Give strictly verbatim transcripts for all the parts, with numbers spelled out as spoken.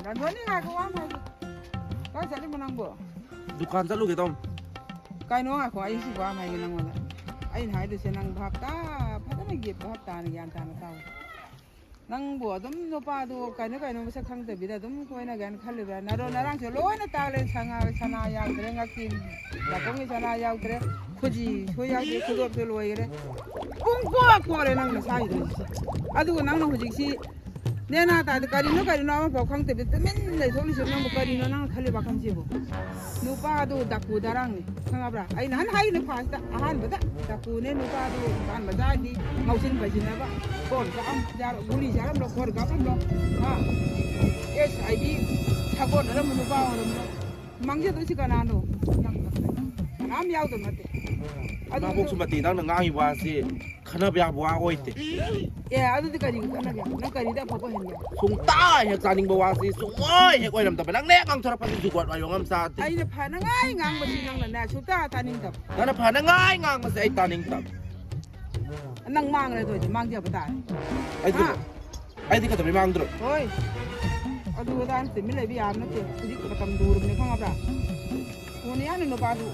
ꯔꯟꯖꯣꯅꯤ, ꯉꯥꯏꯈꯣ, ꯋꯥ ꯑꯃ ꯍꯥꯏꯒꯦ꯫ ꯀꯥꯏ ꯆꯠꯂꯤꯃꯣ ꯅꯪꯕꯣ? ꯗꯨꯀꯥꯟ ꯆꯠꯂꯨꯒꯦ ꯇꯧꯅꯤ꯫ ꯀꯩꯅꯣ, ꯉꯥꯏꯈꯣ, ꯑꯩ ꯁꯤ ꯋꯥ ꯑꯃ ꯍꯥꯏꯒꯦ ꯅꯪꯉꯣꯟꯗ꯫ ꯑꯩꯅ ꯍꯥꯏꯗꯣꯏꯁꯦ ꯅꯪ ꯚꯥꯞ ꯇꯥ-, ꯐꯖꯅ ꯒ꯭ꯌꯥꯟ, ꯚꯥꯞ ꯇꯥꯅ, ꯒ꯭ꯌꯥꯟ ꯇꯥꯅ ꯇꯥꯎ꯫ ꯅꯪꯕꯨ ꯑꯗꯨꯝ ꯅꯨꯄꯥꯗꯨ ꯀꯩꯅꯣ ꯀꯩꯅꯣ ꯃꯁꯛ ꯈꯪꯗꯕꯤꯗ ꯑꯗꯨꯝ ꯀꯣꯏꯅꯒꯦꯅ ꯈꯜꯂꯤꯕ꯭ꯔꯥ? ꯅꯔꯣꯟ ꯅꯔꯥꯡꯁꯨ ꯂꯣꯏꯅ ꯇꯥꯛꯂꯦ꯫ ꯁꯅꯥ, ꯁꯅꯥ ꯌꯥꯎꯗ꯭ꯔꯦ, ꯉꯛꯀꯤ ꯅꯥꯀꯣꯡꯒꯤ ꯁꯅꯥ ꯌꯥꯎꯗ꯭ꯔꯦ, ꯈꯨꯖꯤꯁꯨ ꯌꯥꯎꯗ꯭ꯔꯦ, ꯈꯨꯗꯣꯞꯁꯨ ꯂꯣꯏꯈ꯭ꯔꯦ꯫ ꯄꯨꯡ ꯀꯣꯛ ꯀꯣꯜꯂꯦ ꯅꯪꯅ ꯁꯥꯏꯗꯣ꯫ ꯑꯗꯨꯒ ꯅꯪꯅ ꯍꯧꯖꯤꯛꯁꯤ ꯅꯦꯅꯥ ꯇꯥꯗ ꯀꯔꯤꯅꯣ ꯀꯔꯤꯅꯣ ꯑꯃꯐꯥꯎ ꯈꯪꯗꯕꯤ ꯇꯨꯃꯤꯟ ꯂꯩꯊꯣꯛꯂꯤꯁꯤ ꯅꯪꯕꯨ ꯀꯔꯤꯅꯣ ꯅꯪꯅ ꯈꯜꯂꯤ ꯋꯥꯈꯜꯁꯤꯕꯨ? ꯅꯨꯄꯥꯗꯨ ꯗꯥꯀꯨ ꯗꯔꯥꯡꯅꯤ, ꯈꯪꯉꯕ꯭ꯔꯥ? ꯑꯩꯅ ꯍꯥꯟꯅ ꯍꯥꯏꯒꯅꯤ ꯐꯥꯔꯁꯇ, ꯑꯍꯥꯟꯕꯗ ꯗꯥꯀꯨꯅꯦ ꯅꯨꯄꯥꯗꯨ, ꯃꯆꯥꯗꯤ ꯉꯥꯎꯁꯤꯟ ꯐꯩꯁꯤꯟꯅꯕ, ꯈꯣꯔ ꯆꯥꯔꯝ-, ꯆꯥꯔ-, ꯒꯨꯂꯤ ꯆꯥꯔꯝꯂꯣ, ꯈꯣꯔ ꯀꯥꯞꯂꯝꯂꯣ, ꯍꯥ? ꯑꯦꯁ ꯑꯥꯏ ꯕꯤ ꯁꯥꯒꯣꯟꯅꯔꯝꯕ ꯅꯨꯄꯥ ꯑꯣꯏꯔꯝꯂꯣ꯫ ꯃꯥꯡꯖꯗꯣꯏꯁꯤ ꯀꯅꯥꯅꯣ? ꯅꯪ, ꯀꯅꯥꯝ ꯌꯥꯎꯗꯕ ꯅꯠꯇꯦ꯫ ꯑꯗꯨ ꯏꯃꯥꯕꯣꯛꯁꯨ ꯃꯇꯤ ꯅꯪꯅ ꯉꯥꯡꯉꯤ ꯋꯥꯁꯤ ꯈꯟꯅꯕ ꯌꯥꯕ ꯋꯥ ꯑꯣꯏꯗꯦ꯫ ꯑꯦ, ꯑꯗꯨꯗꯤ ꯀꯔꯤ ꯈꯟꯅꯒꯦ? ꯅꯪ ꯀꯔꯤꯗ ꯑꯐꯕ ꯍꯦꯟꯒꯦ? ꯁꯨꯡꯇꯥ ꯍꯦꯛ ꯆꯥꯅꯤꯡꯕ ꯋꯥꯁꯤ ꯁꯨꯡꯑꯣꯏ ꯍꯦꯛ ꯑꯣꯏꯔꯝꯗꯕ꯫ ꯅꯪꯅ ꯍꯦꯛ ꯉꯥꯡꯊꯣꯔꯛꯄꯁꯤ ꯖꯨꯒꯣꯠ ꯋꯥꯌꯣꯡ ꯑꯃ ꯆꯥꯗꯦ꯫ ꯑꯩꯅ ꯐꯅꯉꯥꯏ ꯉꯥꯡꯕꯁꯤ ꯅꯪꯅꯅꯦ ꯁꯨꯡꯇꯥ ꯇꯥꯅꯤꯡꯗꯕ꯫ ꯅꯪꯅ ꯐꯅꯉꯥꯏ ꯉꯥꯡꯕꯁꯦ ꯑꯩ ꯇꯥꯅꯤꯡꯗꯕ꯫ ꯅꯪ ꯃꯥꯡꯈ꯭ꯔꯦ ꯑꯗꯨ ꯑꯣꯏꯗꯤ ꯃꯥꯡꯖꯕ ꯇꯥꯔꯦ꯫ ꯑꯩꯗꯤ ꯍꯥ? ꯑꯩꯗꯤ ꯀꯩꯗꯧꯕꯩ ꯃꯥꯡꯗ꯭ꯔꯣ? ꯍꯣꯏ꯫ ꯑꯗꯨ ꯑꯗꯥ ꯇꯨꯃꯤꯟ ꯂꯩꯕ ꯌꯥꯕ ꯅꯠꯇꯦ꯫ ꯍꯧꯖꯤꯛ ꯃꯇꯝ ꯂꯨꯔꯕꯅꯦ ꯈꯪꯉꯕ꯭ꯔꯥ? ꯀꯣꯟꯅ ꯌꯥꯅꯤ ꯅꯨꯄꯥꯗꯨ꯫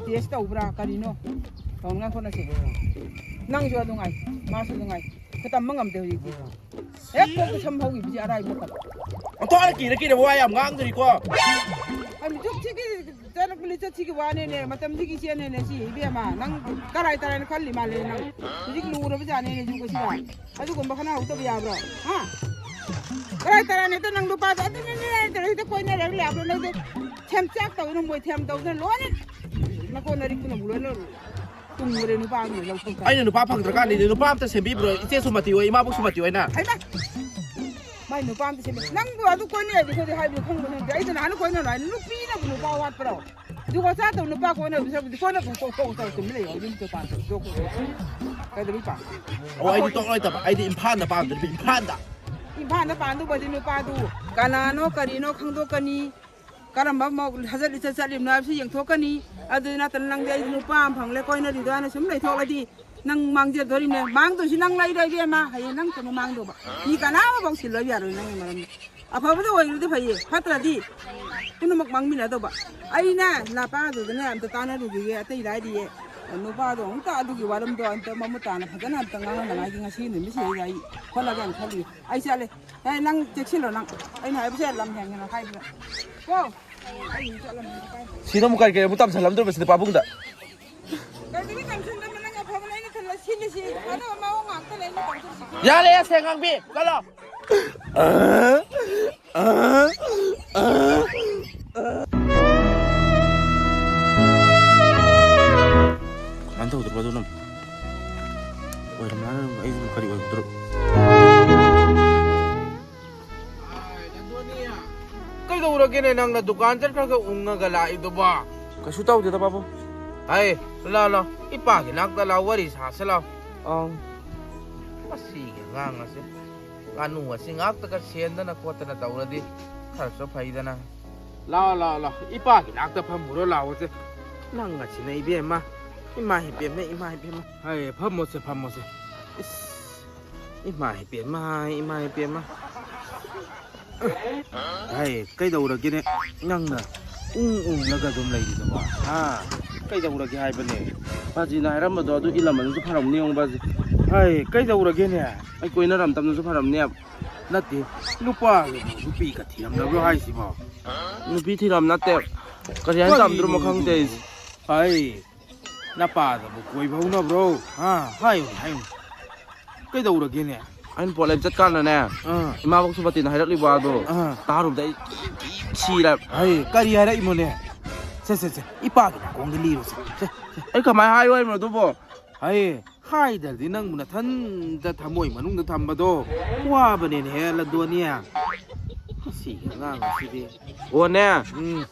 ꯇꯦꯁ ꯇꯧꯕ꯭ꯔꯥ ꯀꯔꯤꯅꯣ ꯇꯧꯅꯉꯥꯏ ꯍꯣꯠꯅꯁꯤ꯫ ꯅꯪꯁꯨ ꯑꯗꯨ ꯉꯥꯏ, ꯃꯥꯁꯨ ꯑꯗꯨ ꯉꯥꯏ꯫ ꯇꯝꯕ ꯉꯝꯗꯦ ꯍꯧꯖꯤꯛꯇꯤ꯫ ꯍꯦꯛ ꯀꯣꯛꯇ ꯁꯝ ꯍꯧꯈꯤꯕꯁꯤ ꯑꯔꯥꯏꯕ ꯅꯠꯇꯕ꯫ ꯑꯣꯟꯊꯣꯛꯅ ꯀꯤꯔ ꯀꯤꯔꯕ ꯋꯥ ꯌꯥꯝ ꯉꯥꯡꯗ꯭ꯔꯤꯀꯣ꯫ ꯑꯩ ꯃꯤꯆꯨꯞꯁꯤꯒꯤ ꯆꯠꯂꯛꯄ ꯂꯤꯆꯠꯁꯤꯒꯤ ꯋꯥꯅꯦꯅꯦ, ꯃꯇꯝꯁꯤꯒꯤ ꯏꯆꯦꯅꯦꯅꯦ ꯁꯤ ꯏꯕꯦꯝꯃ꯫ ꯅꯪ ꯀꯔꯥꯏ ꯇꯔꯥꯏꯅ ꯈꯜꯂꯤ ꯃꯥꯜꯂꯦ ꯅꯪ꯫ ꯍꯧꯖꯤꯛ ꯂꯨꯔꯕꯖꯥꯠꯅꯦꯅꯦ ꯌꯨꯝ ꯑꯁꯤꯗ꯫ ꯑꯗꯨꯒꯨꯝꯕ ꯈꯟꯅꯍꯧꯗꯕ ꯌꯥꯕ꯭ꯔꯣ? ꯍꯥ? ꯀꯔꯥꯏ ꯇꯔꯥꯏꯅ ꯍꯦꯛꯇ ꯅꯪ ꯅꯨꯄꯥꯗꯣ ꯑꯗꯨꯅꯅꯦ ꯇꯧꯔ ꯍꯦꯛꯇ ꯀꯣꯏꯅꯔꯒ ꯂꯥꯛꯄ꯭ꯔꯣ ꯅꯪꯗꯤ? ꯁꯦꯝꯆꯥꯛ ꯇꯧꯗꯅ ꯃꯣꯏ ꯊꯦꯝ ꯇꯧꯗꯅ ꯂꯣꯏꯅ ꯅꯀꯣꯟ ꯅꯔꯤꯛꯇꯨꯅꯕꯨ ꯂꯣꯏꯅ ꯇꯨꯝꯈ꯭ꯔꯦ ꯅꯨꯄꯥ ꯑꯃ ꯂꯧꯊꯣꯛꯇ꯫ ꯑꯩꯅ ꯅꯨꯄꯥ ꯐꯪꯗ꯭ꯔꯀꯥꯟꯗꯗꯤ ꯅꯨꯄꯥ ꯑꯝꯇ ꯁꯦꯝꯕꯤꯕ꯭ꯔꯣ? ꯏꯆꯦ ꯁꯨꯃꯇꯤ ꯍꯣꯏ, ꯏꯃꯥꯕꯣꯛ ꯁꯨꯃꯇꯤ ꯍꯣꯏꯅ꯫ ꯍꯩꯃꯥ! ꯃꯥꯏ ꯅꯨꯄꯥ ꯑꯝꯇ ꯁꯦꯝꯕꯤ-, ꯅꯪꯕꯨ ꯑꯗꯨ ꯀꯣꯏꯅꯔꯗꯤ ꯈꯣꯠꯂꯤ ꯍꯥꯏꯕꯗꯨ ꯈꯪꯕ ꯅꯠꯇꯦ꯫ ꯑꯩꯗ ꯅꯍꯥꯟ ꯀꯣꯏꯅꯔꯣ ꯍꯥꯏ, ꯅꯨꯄꯤꯅꯕꯨ ꯅꯨꯄꯥ ꯋꯥꯠꯄ꯭ꯔꯣ? ꯖꯨꯒꯣꯠ ꯆꯥꯗꯕ ꯅꯨꯄꯥ ꯀꯣꯏꯅꯕꯗꯨ ꯁꯔꯨꯛꯄꯨꯗꯤ ꯀꯣꯏꯅ ꯀꯣꯛ ꯀꯣꯛ ꯇꯧ ꯇꯨꯝ ꯂꯩꯌꯣ꯫ ꯌꯨꯝ ꯇꯣ ꯄꯥꯟ ꯇꯣꯛ ꯀꯣꯛ ꯀꯣꯛ꯫ ꯀꯩꯗꯧꯕꯩ ꯄꯥꯝ? ꯑꯣ, ꯑꯩꯗꯤ ꯇꯣꯛ ꯂꯩꯇꯕ꯫ ꯑꯩꯗꯤ ꯏꯝꯐꯥꯜꯗ ꯄꯥꯝꯗꯣꯔꯤꯕ, ꯏꯝꯐꯥꯜꯗ꯫ ꯏꯝꯐꯥꯜꯗ ꯄꯥꯟꯗꯧꯕꯗꯤ ꯅꯨꯄꯥꯗꯨ ꯀꯅꯥꯅꯣ ꯀꯔꯤꯅꯣ ꯈꯪꯗꯣꯛꯀꯅꯤ꯫ ꯀꯔꯝꯕ ꯃꯧ-, ꯍꯖꯠ ꯂꯤꯆꯠ ꯆꯠꯂꯤꯕꯅꯣ ꯍꯥꯏꯕꯁꯤ ꯌꯦꯡꯊꯣꯛꯀꯅꯤ꯫ ꯑꯗꯨ ꯅꯠꯇꯅ ꯅꯪꯗꯤ ꯑꯩ ꯅꯨꯄꯥ ꯑꯃ ꯐꯪꯂꯦ ꯀꯣꯏꯅꯔꯤꯗꯣ ꯍꯥꯏꯅ ꯁꯨꯝ ꯂꯩꯊꯣꯛꯂꯗꯤ ꯅꯪ ꯃꯥꯡꯖꯗꯣꯔꯤꯅꯦ꯫ ꯃꯥꯡꯗꯣꯏꯁꯤ ꯅꯪ ꯂꯩꯔꯣꯏ ꯏꯕꯦꯝꯃ꯫ ꯍꯌꯦꯡ ꯅꯪ ꯀꯩꯅꯣ ꯃꯥꯡꯗꯧꯕ꯫ ꯃꯤ ꯀꯅꯥ ꯑꯃꯐꯥꯎ ꯁꯤꯜꯂꯣꯏ ꯌꯥꯔꯣꯏ ꯅꯪꯒꯤ ꯃꯔꯝꯗ꯫ ꯑꯐꯕꯗ ꯑꯣꯏꯔꯗꯤ ꯐꯩꯌꯦ, ꯐꯠꯇ꯭ꯔꯗꯤ ꯄꯨꯝꯅꯃꯛ ꯃꯥꯡꯃꯤꯟꯅꯗꯧꯕ꯫ ꯑꯩꯅ ꯅꯄꯥꯗꯨꯗꯅꯦ ꯑꯝꯇ ꯇꯥꯟꯅꯔꯨꯈꯤꯒꯦ, ꯑꯇꯩ ꯂꯥꯏꯔꯤꯌꯦ꯫ ꯅꯨꯄꯥꯗꯣ ꯑꯃꯨꯛꯇ ꯑꯗꯨꯒꯤ ꯋꯥꯔꯝꯗꯣ ꯑꯝꯇ ꯃꯃꯨꯠ ꯇꯥꯅ ꯐꯖꯅ ꯑꯝꯇ ꯉꯥꯡꯍꯟꯅꯉꯥꯏꯒꯤ ꯉꯁꯤ ꯅꯨꯃꯤꯠꯁꯤꯗꯩꯗ ꯑꯩ ꯍꯣꯠꯅꯒꯦꯅ ꯈꯜꯂꯤ꯫ ꯑꯩ ꯆꯠꯂꯦ꯫ ꯑꯦ, ꯅꯪ ꯆꯦꯛꯁꯤꯜꯂꯣ ꯅꯪ꯫ ꯑꯩꯅ ꯍꯥꯏꯕꯁꯦ ꯂꯝ ꯍꯦꯟꯒꯅꯨ ꯍꯥꯏꯗꯨꯅ꯫ ꯀꯣ? ꯑꯩ ꯆꯠꯂꯝꯃꯦ꯫ ꯁꯤꯗ ꯑꯃꯨꯛ ꯀꯔꯤ ꯀꯔꯤ ꯑꯃꯨꯛ ꯇꯝꯁꯤꯜꯂꯝꯗꯣꯏꯕ ꯁꯤꯗ ꯄꯥꯕꯨꯡꯗ? ꯀꯔꯤꯒꯤ ꯇꯝꯁꯤꯟꯗꯕ? ꯅꯪ ꯑꯐꯕ ꯂꯣꯏꯅ ꯈꯜꯂ ꯁꯤꯜꯂꯤꯁꯤ꯫ ꯐꯅꯕ ꯃꯑꯣꯡ ꯉꯥꯛꯇ ꯂꯩꯅ ꯇꯧꯗꯣꯏꯁꯤ꯫ ꯌꯥꯔꯦ, ꯁꯦ ꯉꯥꯡꯕꯤ, ꯆꯠꯂꯣ꯫ ꯀꯃꯥꯏꯅ ꯇꯧꯗ꯭ꯔꯕ ꯑꯗꯨꯅ? ꯑꯣꯏꯔꯝꯃꯅꯤ, ꯑꯩꯁꯨ ꯀꯔꯤ ꯑꯣꯏꯒꯗ꯭ꯔꯣ? ꯀꯩꯗꯧꯔꯒꯦꯅꯦ ꯅꯪꯅ ꯗꯨꯀꯥꯟ ꯆꯠꯈ꯭ꯔꯒ ꯎꯪꯉꯒ ꯂꯥꯛꯏꯗꯨꯕꯣ? ꯀꯩꯁꯨ ꯇꯧꯗꯦꯗ, ꯄꯥꯕꯨꯡ꯫ ꯍꯥꯏ, ꯂꯥꯎ, ꯂꯥꯎ, ꯏꯄꯥꯒꯤ ꯅꯥꯛꯇ ꯂꯥꯎ, ꯋꯥꯔꯤ ꯁꯥꯁꯦ ꯂꯥꯎ꯫ ꯑꯪ꯫ ꯃꯁꯤꯒꯤ ꯑꯉꯥꯡ ꯑꯁꯦ, ꯉꯥꯅꯨ ꯑꯁꯤ ꯉꯥꯛꯇꯒ ꯁꯦꯟꯗꯅ ꯈꯣꯠꯇꯅ ꯇꯧꯔꯗꯤ ꯈꯔꯁꯨ ꯐꯩꯗꯅ꯫ ꯂꯥꯎ, ꯂꯥꯎ, ꯂꯥꯎ, ꯏꯄꯥꯒꯤ ꯅꯥꯛꯇ ꯐꯝꯃꯨꯔꯣ ꯂꯥꯎꯑꯣꯁꯦ꯫ ꯅꯪ ꯑꯁꯤꯅ ꯏꯕꯦꯝꯃ, ꯏꯃꯥ ꯏꯕꯦꯝꯃ, ꯏꯃꯥ ꯏꯕꯦꯝꯃ꯫ ꯍꯥꯏ, ꯐꯝꯃꯣꯁꯦ, ꯐꯝꯃꯣꯁꯦ꯫ ꯏꯁ, ꯏꯃꯥ ꯏꯕꯦꯝꯃ, ꯏꯃꯥ ꯏꯕꯦꯝꯃ꯫ ꯍꯥꯏ, ꯀꯩꯗꯧꯔꯒꯦꯅꯦ ꯅꯪꯅ ꯎꯪ ꯎꯪꯂꯒ ꯑꯗꯨꯝ ꯂꯩꯔꯤꯗꯨꯕꯣ? ꯍꯥ? ꯀꯩꯗꯧꯔꯒꯦ ꯍꯥꯏꯕꯅꯦ? ꯕꯥꯖꯤꯅ ꯍꯥꯏꯔꯝꯕꯗꯣ ꯑꯗꯨ ꯏꯜꯂꯝꯃꯅꯁꯨ ꯐꯔꯝꯅꯤ ꯌꯦꯡꯉꯨ, ꯕꯥꯖꯤ꯫ ꯍꯥꯏ, ꯀꯩꯗꯧꯔꯒꯦꯅꯦ? ꯑꯩ ꯀꯣꯏꯅꯔꯝꯇꯕꯅꯁꯨ ꯐꯔꯝꯅꯦ꯫ ꯅꯠꯇꯦ, ꯅꯨꯄꯥꯒꯤꯕꯨ ꯅꯨꯄꯤꯒ ꯊꯤꯔꯝꯂꯕ꯭ꯔꯣ ꯍꯥꯏꯁꯤꯕꯣ? ꯅꯨꯄꯤ ꯊꯤꯔꯝ ꯅꯠꯇꯦ꯫ ꯀꯔꯤ ꯍꯥꯏꯅ ꯇꯝꯗ꯭ꯔꯣꯃꯣ ꯈꯪꯗꯦ ꯑꯩꯁꯦ꯫ ꯍꯥꯏ, ꯅꯄꯥꯗꯕꯨ ꯀꯣꯏꯕ ꯍꯧꯅꯕ꯭ꯔꯣ? ꯍꯥ? ꯍꯥꯏꯌꯨꯅꯦ, ꯍꯥꯏꯌꯨꯅꯦ꯫ ꯀꯩꯗꯧꯔꯒꯦꯅꯦ? ꯑꯩꯅ ꯄꯣꯠ ꯂꯩꯕ ꯆꯠꯀꯥꯟꯗꯅꯦ, ꯑꯥ꯫ ꯏꯃꯥꯕꯣꯛ ꯁꯨꯕꯇꯤꯅ ꯍꯥꯏꯔꯛꯂꯤꯕ ꯋꯥꯗꯣ ꯑꯥ꯫ ꯇꯥꯔꯨꯕꯗ ꯑꯩ ꯀꯤ-, ꯀꯤ-, ꯁꯤꯔꯦ꯫ ꯍꯩ, ꯀꯔꯤ ꯍꯥꯏꯔꯛꯏꯃꯣꯅꯦ? ꯁꯦ, ꯁꯦ, ꯁꯦ, ꯏꯄꯥꯒꯤ ꯅꯥꯀꯣꯡꯗ ꯂꯤꯔꯨꯁꯦ꯫ ꯁꯦ, ꯁꯦ꯫ ꯑꯩ ꯀꯃꯥꯏꯅ ꯍꯥꯏꯌꯨ ꯍꯥꯏꯕꯅꯣ ꯑꯗꯨꯕꯣ? ꯍꯩ, ꯍꯥꯏꯗ꯭ꯔꯗꯤ ꯅꯪꯕꯨ ꯅꯊꯟꯗ ꯊꯃꯣꯏ ꯃꯅꯨꯡꯗ ꯊꯝꯕꯗꯣ ꯋꯥꯕꯅꯦꯅꯦꯍꯦ, ꯂꯟꯗꯣꯟꯅꯤ꯫ ꯃꯁꯤꯒꯤ ꯑꯉꯥꯡ ꯑꯁꯤꯗꯤ꯫ ꯑꯣꯅꯦ꯫ ꯎꯝ꯫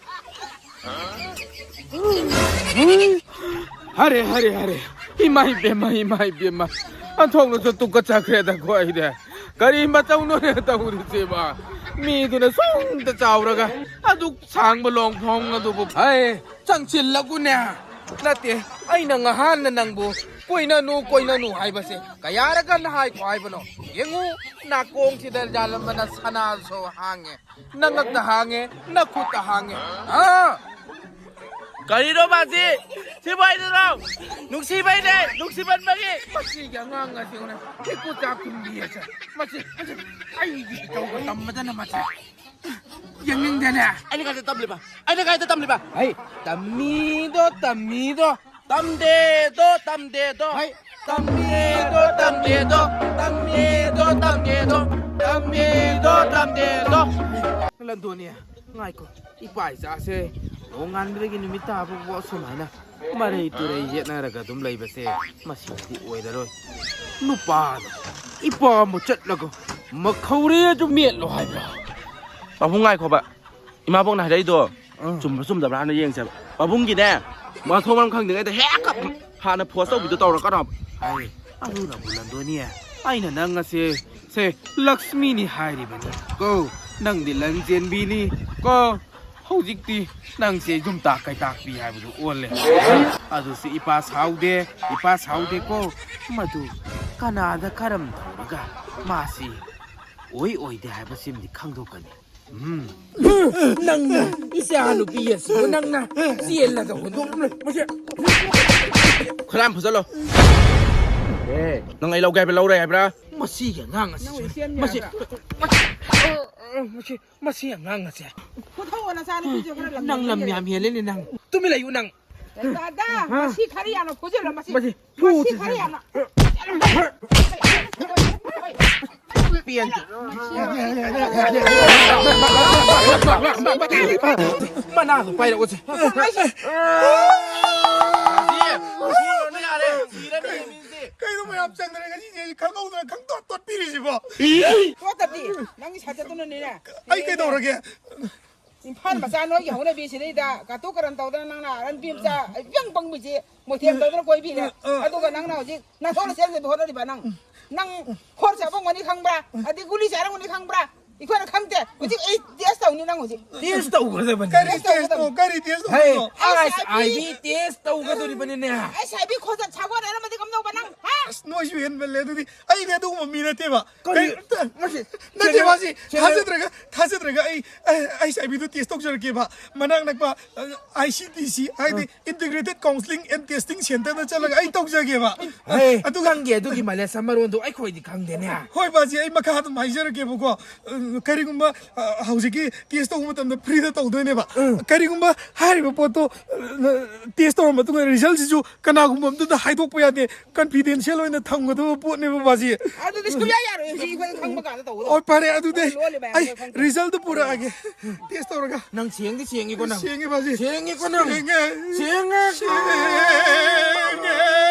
ꯍꯔꯦ, ꯍꯔꯦ, ꯍꯔꯦ꯫ ꯏꯃꯥ ꯏꯕꯦꯝꯃ, ꯏꯃꯥ ꯏꯕꯦꯝꯃ꯫ ꯑꯟꯊꯣꯛꯅꯁꯨ ꯇꯨꯀꯠꯆꯈ꯭ꯔꯦꯗꯀꯣ ꯑꯩꯗꯤ꯫ ꯀꯔꯤ ꯃꯇꯧꯅꯣꯅꯦ ꯇꯧꯔꯤꯁꯤꯕꯣ? ꯃꯤꯗꯨꯅ ꯁꯨꯝꯇ ꯆꯥꯎꯔꯒ ꯑꯗꯨꯛ ꯁꯥꯡꯕ ꯂꯣꯡ ꯐꯣꯡ ꯑꯗꯨꯕꯨ ꯐꯩ ꯆꯪꯁꯤꯜꯂꯒꯅꯦ꯫ ꯅꯠꯇꯦ, ꯑꯩꯅ ꯉꯍꯥꯟꯅ ꯅꯪꯕꯨ ꯀꯣꯏꯅꯅꯨ, ꯀꯣꯏꯅꯅꯨ ꯍꯥꯏꯕꯁꯦ ꯀꯌꯥꯔꯛ ꯍꯟꯅ ꯍꯥꯏꯈꯣ ꯍꯥꯏꯕꯅꯣ? ꯌꯦꯡꯉꯨ, ꯅꯥꯀꯣꯡꯁꯤꯗ ꯌꯥꯜꯂꯝꯕꯅ ꯁꯅꯥꯁꯨ ꯍꯥꯡꯉꯦ, ꯅꯉꯛꯇ ꯍꯥꯡꯉꯦ, ꯅꯈꯨꯠꯇ ꯍꯥꯡꯉꯦ꯫ ꯑꯥ! ꯀꯔꯤꯅꯣ ꯃꯥꯁꯤ? ꯁꯤꯕꯨ ꯍꯥꯏꯗꯨꯔꯣ? ꯅꯨꯡꯁꯤꯕꯩꯅꯦ, ꯅꯨꯡꯁꯤꯃꯟꯕꯒꯤ꯫ ꯃꯁꯤꯒꯤ ꯑꯉꯥꯡ ꯑꯁꯤ ꯎꯅ ꯍꯦꯛꯇ ꯆꯥꯛ ꯈꯨꯝꯕꯤ ꯑꯁꯦ꯫ ꯃꯁꯤ, ꯃꯁꯤ ꯑꯩꯒꯤ ꯏꯇꯧꯒ ꯇꯝꯕꯗꯅ ꯃꯁꯤ ꯌꯦꯡꯅꯤꯡꯗꯦꯅꯦ꯫ ꯑꯩꯅ ꯀꯥꯏꯗ ꯇꯝꯂꯤꯕ? ꯑꯩꯅ ꯀꯥꯏꯗ ꯇꯝꯂꯤꯕ? ꯍꯩ, ꯇꯝꯃꯤꯗꯣ, ꯇꯝꯃꯤꯗꯣ꯫ ꯇꯝꯗꯦꯗꯣ, ꯇꯝꯗꯦꯗꯣ꯫ ꯍꯩ, ꯇꯝꯗꯦꯗꯣ, ꯇꯝꯗꯦꯗꯣ꯫ ꯇꯝꯗꯦꯗꯣ, ꯇꯝꯗꯦꯗꯣ꯫ ꯇꯝꯗꯦꯗꯣ, ꯇꯝꯗꯦꯗꯣ꯫ ꯂꯟꯗꯣꯅꯤ, ꯉꯥꯏꯈꯣ꯫ ꯏꯄꯥ ꯏꯆꯥꯁꯦ ꯅꯣꯡꯉꯥꯟꯕꯗꯒꯤ ꯅꯨꯃꯤꯠ ꯇꯥꯕ ꯐꯥꯎ ꯁꯨꯃꯥꯏꯅ ꯃꯔꯩ ꯇꯨꯔꯩ ꯌꯦꯠꯅꯔꯒ ꯑꯗꯨꯝ ꯂꯩꯕꯁꯦ ꯃꯁꯤꯗꯤ ꯑꯣꯏꯔꯔꯣꯏ꯫ ꯅꯨꯄꯥꯅ ꯏꯄꯥꯝꯕ ꯆꯠꯂꯒ ꯃꯈꯧꯔꯦ ꯑꯗꯨ ꯃꯦꯠꯂꯣ ꯍꯥꯏꯕ꯭ꯔꯥ? ꯄꯥꯕꯨꯡ ꯉꯥꯏꯈꯣꯕ, ꯏꯃꯥꯕꯣꯛꯅ ꯍꯥꯏꯔꯛꯏꯗꯣ ꯑꯥ꯫ ꯆꯨꯝꯕ꯭ꯔꯥ ꯆꯨꯝꯗꯕ꯭ꯔꯥ ꯍꯥꯟꯅ ꯌꯦꯡꯁꯦꯕ꯫ ꯄꯥꯕꯨꯡꯒꯤꯅꯦ ꯃꯊꯣꯡ ꯃꯔꯝ ꯈꯪꯗ꯭ꯔꯤꯉꯩꯗ ꯍꯦꯛ ꯍꯥꯟꯅ ꯐꯣꯔꯁ ꯇꯧꯕꯤꯗꯣ ꯇꯧꯔꯛꯀꯅꯣ꯫ ꯍꯥꯏ, ꯑꯗꯨꯅꯕꯨ ꯂꯟꯗꯣꯅꯤ, ꯑꯩꯅ ꯅꯪ ꯑꯁꯦ ꯁꯦ ꯂꯛꯁꯃꯤꯅꯤ ꯍꯥꯏꯔꯤꯕꯅꯤ ꯀꯣ꯫ ꯅꯪꯗꯤ ꯂꯟ ꯆꯦꯟꯕꯤꯅꯤ ꯀꯣ꯫ ꯍꯧꯖꯤꯛꯇꯤ ꯅꯪꯁꯦ ꯌꯨꯝꯇꯥꯛ ꯀꯩꯇꯥꯛꯄꯤ ꯍꯥꯏꯕꯗꯨ ꯑꯣꯜꯂꯦ꯫ ꯑꯗꯨꯁꯨ ꯏꯄꯥ ꯁꯥꯎꯗꯦ, ꯏꯄꯥ ꯁꯥꯎꯗꯦꯀꯣ꯫ ꯃꯗꯨ ꯀꯅꯥꯗ ꯀꯔꯝ ꯇꯧꯔꯒ ꯃꯥꯁꯤ ꯑꯣꯏ ꯑꯣꯏꯗꯦ ꯍꯥꯏꯕꯁꯤꯃꯗꯤ ꯈꯪꯗꯣꯛꯀꯅꯤ꯫ ꯎꯝ꯫ ꯅꯪꯅ ꯏꯆꯥ ꯅꯨꯄꯤ ꯑꯁꯤꯕꯨ ꯅꯪꯅ ꯆꯦꯜꯂꯒ ꯍꯨꯟꯗꯣꯛꯂꯝꯂꯦ꯫ ꯃꯁꯤ ꯈꯔ ꯌꯥꯝ ꯐꯨꯖꯜꯂꯣ꯫ ꯑꯦ꯫ ꯅꯪ ꯑꯩ ꯂꯧꯒꯦ ꯍꯥꯏꯕ꯭ꯔꯥ, ꯂꯧꯔꯣꯏ ꯍꯥꯏꯕ꯭ꯔꯥ? ꯃꯁꯤꯒꯤ ꯑꯉꯥꯡ ꯑꯁꯤ ꯅꯪ ꯑꯣꯏ ꯆꯦꯟ ꯃꯁꯤ ꯌꯥꯕ꯭ꯔꯥ? ꯃꯁꯤ ꯃꯁꯤ ꯑꯉꯥꯡ ꯑꯁꯦ꯫ ꯐꯨꯊꯧꯑꯣ, ꯅꯆꯥꯅꯨꯄꯤꯁꯦ ꯈꯔ ꯂꯝ ꯅꯪ ꯂꯝ ꯍꯦꯟꯕ ꯌꯥꯝ ꯍꯦꯜꯂꯦꯅꯦ ꯅꯪ꯫ ꯇꯨꯃꯤꯟ ꯂꯩꯌꯨ ꯅꯪ꯫ ꯗꯥꯗꯥ, ꯃꯁꯤ ꯈꯔ ꯌꯥꯝꯅ ꯐꯨꯖꯤꯜꯂꯣ, ꯃꯁꯤ꯫ ꯃꯁꯤ ꯃꯁꯤ ꯐꯨꯁꯤ ꯈꯔ ꯁꯥ-, ꯌꯥꯝꯅ꯫ ꯄꯦꯟꯗꯦ꯫ ꯃꯅꯥꯗꯣ ꯄꯥꯏꯔꯛꯎꯁꯦ꯫ ꯀꯩꯅꯣ ꯃꯌꯥꯝ ꯆꯪꯗꯅ ꯉꯁꯤꯁꯦ ꯑꯩ ꯈꯪꯍꯧꯗꯅ ꯈꯪꯇꯣꯠ ꯇꯣꯠꯄꯤꯔꯤꯁꯤꯕꯣ? ꯇꯣꯠꯇꯗꯤ, ꯅꯪꯒꯤ ꯁꯥꯏꯠꯇꯨꯅꯅꯦ꯫ ꯑꯩ ꯀꯩꯗꯧꯔꯒꯦ? ꯏꯝꯐꯥꯜ ꯃꯆꯥ ꯅꯣꯏꯒꯤ ꯍꯧꯅꯕꯤ ꯁꯤꯗꯩꯗ ꯀꯥꯇꯨ ꯀꯔꯟ ꯇꯧꯗꯅ ꯅꯪꯅ ꯔꯟꯕꯤ ꯃꯆꯥ ꯏꯄꯪ ꯄꯪꯕꯤꯁꯤ ꯃꯣꯏꯊꯦꯝ ꯇꯧꯗꯅ ꯀꯣꯏꯕꯤꯅꯦ꯫ ꯑ, ꯑ꯫ ꯑꯗꯨꯒ ꯅꯪꯅ ꯍꯧꯖꯤꯛ ꯅꯥꯊꯣꯛꯅ ꯆꯦꯟꯖꯕ ꯍꯣꯠꯅꯔꯤꯕ ꯅꯪ꯫ ꯅꯪ ꯈꯣꯔ ꯆꯥꯐꯝꯒꯅꯤ ꯈꯪꯕ꯭ꯔꯥ? ꯑꯗꯩ ꯒꯨꯂꯤ ꯆꯥꯔꯝꯒꯅꯤ ꯈꯪꯕ꯭ꯔꯥ? ꯑꯩꯈꯣꯏꯅ ꯈꯪꯗꯦ꯫ ꯍꯧꯖꯤꯛ ꯑꯩ ꯇꯦꯁ ꯇꯧꯅꯤ ꯅꯪ ꯍꯧꯖꯤꯛ꯫ ꯇꯦꯁ ꯇꯧꯒꯗꯕꯅꯤ꯫ ꯀꯔꯤ ꯇꯦꯁ ꯇꯧ-, ꯀꯔꯤ ꯇꯦꯁ ꯍꯦ, ꯇꯧꯗꯣꯏꯅꯣ? ꯑꯩꯁ ꯑꯥꯏ ꯚꯤ ꯇꯦꯁ ꯇꯧꯒꯗꯣꯔꯤꯕꯅꯤꯅꯦ꯫ ꯑꯩꯁ ꯑꯥꯏ ꯚꯤ ꯈꯣꯟꯖꯠ ꯁꯥꯒꯣꯟꯅꯔꯝꯃꯗꯤ ꯀꯝꯗꯧꯕ ꯅꯪ? ꯍꯥ? ꯑꯁ, ꯅꯣꯏꯁꯨ ꯍꯦꯟꯃꯜꯂꯦ ꯑꯗꯨꯗꯤ꯫ ꯑꯩꯗꯤ ꯑꯗꯨꯒꯨꯝꯕ ꯃꯤ ꯅꯠꯇꯦꯕ꯫ ꯀꯔꯤ? ꯀꯔꯤ-, ꯅꯠꯇꯦ꯫ ꯅꯠꯇꯦ, ꯁꯦꯡꯅ-, ꯃꯥꯁꯤ ꯁꯦꯡꯅ-, ꯊꯥꯖꯗ꯭ꯔꯒ, ꯊꯥꯖꯗ꯭ꯔꯒ ꯑꯩ, ꯑꯩ, ꯑꯩꯁ ꯑꯥꯏ ꯚꯤꯗꯨ ꯇꯦꯁ ꯇꯧꯖꯔꯛꯀꯦꯕ꯫ ꯃꯅꯥꯛ ꯅꯛꯄ, ꯑ, ꯑꯥꯏ ꯁꯤ ꯇꯤ ꯁꯤ, ꯍꯥꯏꯗꯤ ꯑ꯫ Integrated Counseling and Testing Centerꯗ ꯆꯠꯂꯒ ꯑꯩ ꯇꯧꯖꯒꯦꯕ꯫ ꯍꯦ, ꯑꯗꯨꯒ ꯅꯪꯒꯤ ꯑꯗꯨꯒꯤ ꯃꯥꯂꯦꯁ ꯃꯔꯣꯟꯗꯣ ꯑꯩꯈꯣꯏꯗꯤ ꯈꯪꯗꯦꯅꯦ꯫ ꯍꯣꯏ, ꯕꯥꯖꯤ, ꯑꯩ ꯃꯈꯥ ꯑꯗꯨꯝ ꯍꯥꯏꯖꯔꯛꯀꯦꯕꯀꯣ꯫ ꯑ, ꯀꯔꯤꯒꯨꯝꯕ, ꯑ, ꯍꯧꯖꯤꯛꯀꯤ ꯇꯦꯁ ꯇꯧꯕ ꯃꯇꯝꯗ ꯐ꯭ꯔꯤꯗ ꯇꯧꯗꯣꯏꯅꯦꯕ꯫ ꯎꯝ꯫ ꯀꯔꯤꯒꯨꯝꯕ ꯍꯥꯏꯔꯤꯕ ꯄꯣꯠꯇꯣ, ꯑ, ꯇꯦꯁ ꯇꯧꯔꯕ ꯃꯇꯨꯡꯗ ꯔꯤꯖꯜꯁꯤꯁꯨ ꯀꯅꯥꯒꯨꯝꯕ ꯑꯝꯇꯗ ꯍꯥꯏꯗꯣꯛꯄ ꯌꯥꯗꯦ꯫ ꯀꯟꯐꯤꯗꯦꯟꯁꯤꯌꯦꯜ ꯑꯣꯏꯅ ꯊꯝꯒꯗꯕ ꯄꯣꯠꯅꯦꯕ, ꯕꯥꯖꯤ꯫ ꯑꯗꯨꯗꯤ ꯁꯨꯡꯌꯥ ꯌꯥꯔꯣꯏ, ꯍꯧꯖꯤꯛ ꯑꯩꯈꯣꯏꯅ ꯈꯪꯕ ꯀꯥꯟꯗ ꯇꯧꯒꯗꯕ꯫ ꯑꯣ, ꯐꯔꯦ, ꯑꯗꯨꯗꯤ ꯑꯩꯈꯣꯏ ꯂꯣꯜꯂꯤ ꯃꯌꯥꯝꯗꯣ ꯑꯩ ꯈꯪꯗꯦ꯫ ꯔꯤꯖꯜꯗꯨ ꯄꯨꯔꯛꯑꯒꯦ꯫ ꯇꯦꯁ ꯇꯧꯔꯒ꯫ ꯅꯪ ꯁꯦꯡꯗꯤ ꯁꯦꯡꯉꯤꯀꯣ ꯅꯪ꯫ ꯁꯦꯡꯉꯦ, ꯕꯥꯖꯤ꯫ ꯁꯦꯡꯉꯤꯀꯣ ꯅꯪ꯫ ꯁꯦꯡꯉꯦ꯫ ꯁꯦꯡꯉꯦ꯫ ꯁꯦꯡꯉꯦ꯫